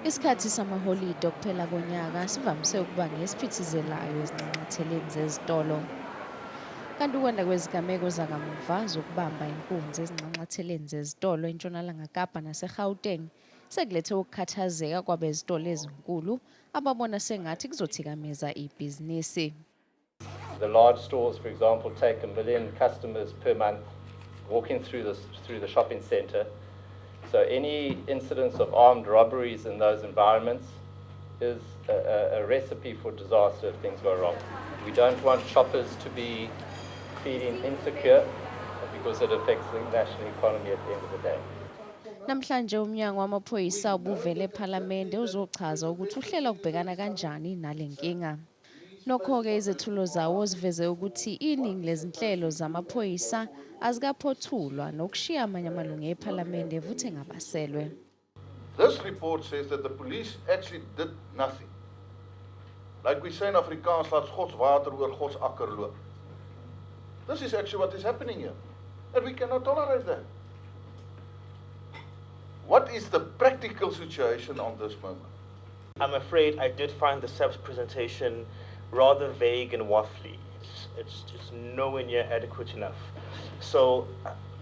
Isikhathi samaholide okuphela konyaka sivamise ukuba ngesiphithizelayo ezinxanxatheleni zezitolo. Kanti ukwanda kwezigameko zakamuva zokubamba inkunzi ezinxanxatheleni zezitolo eNtshonalanga Kapa naseGauteng sekulethe ukukhathazeka kwabezitolo ezinkulu ababona sengathi kuzothikameza ibhizinisi. The large stores, for example, take 1 million customers per month walking through the shopping centre. So any incidence of armed robberies in those environments is a recipe for disaster if things go wrong. We don't want shoppers to be feeling insecure because it affects the national economy at the end of the day. Namhlanje Umnyango wamaPhoyisa ubuvele ephalamende uzochaza ukuthi uhlela ukubhekana kanjani nalenkinga. Nokho-ke izethulo zawo ziveze ukuthi iningi lezinhlelo zamaphoyisa azikaphothulwa nokushiya amanye amalungu ephalamende evuthe ngabaselwe. This report says that the police actually did nothing. Like we say in Afrikaans, laat Gods water oor Gods akker loop. This is actually what is happening here. And we cannot tolerate that. What is the practical situation on this moment? I'm afraid I did find the SAP's presentation rather vague and waffly. It's just nowhere near adequate enough. So,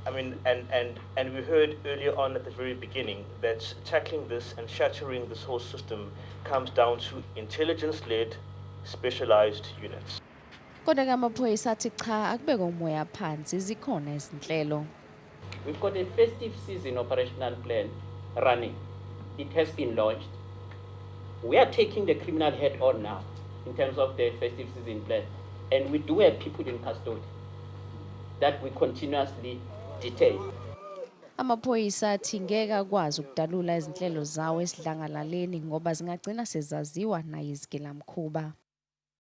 I mean, and we heard earlier on at the very beginning that tackling this and shattering this whole system comes down to intelligence-led, specialized units. Kodwa amaphoyisa athi cha akubeka umoya phansi zikhona izinhlelo. We've got a festive season operational plan running. It has been launched. We are taking the criminal head on now in terms of the festive season plan. And we do have people in custody that we continuously detain. Amaphoyisa athi ngeke akwazi ukudalula izinhlelo zawo esidlangalaleni ngoba zingagcina sezaziwa nayizigilamkhuba.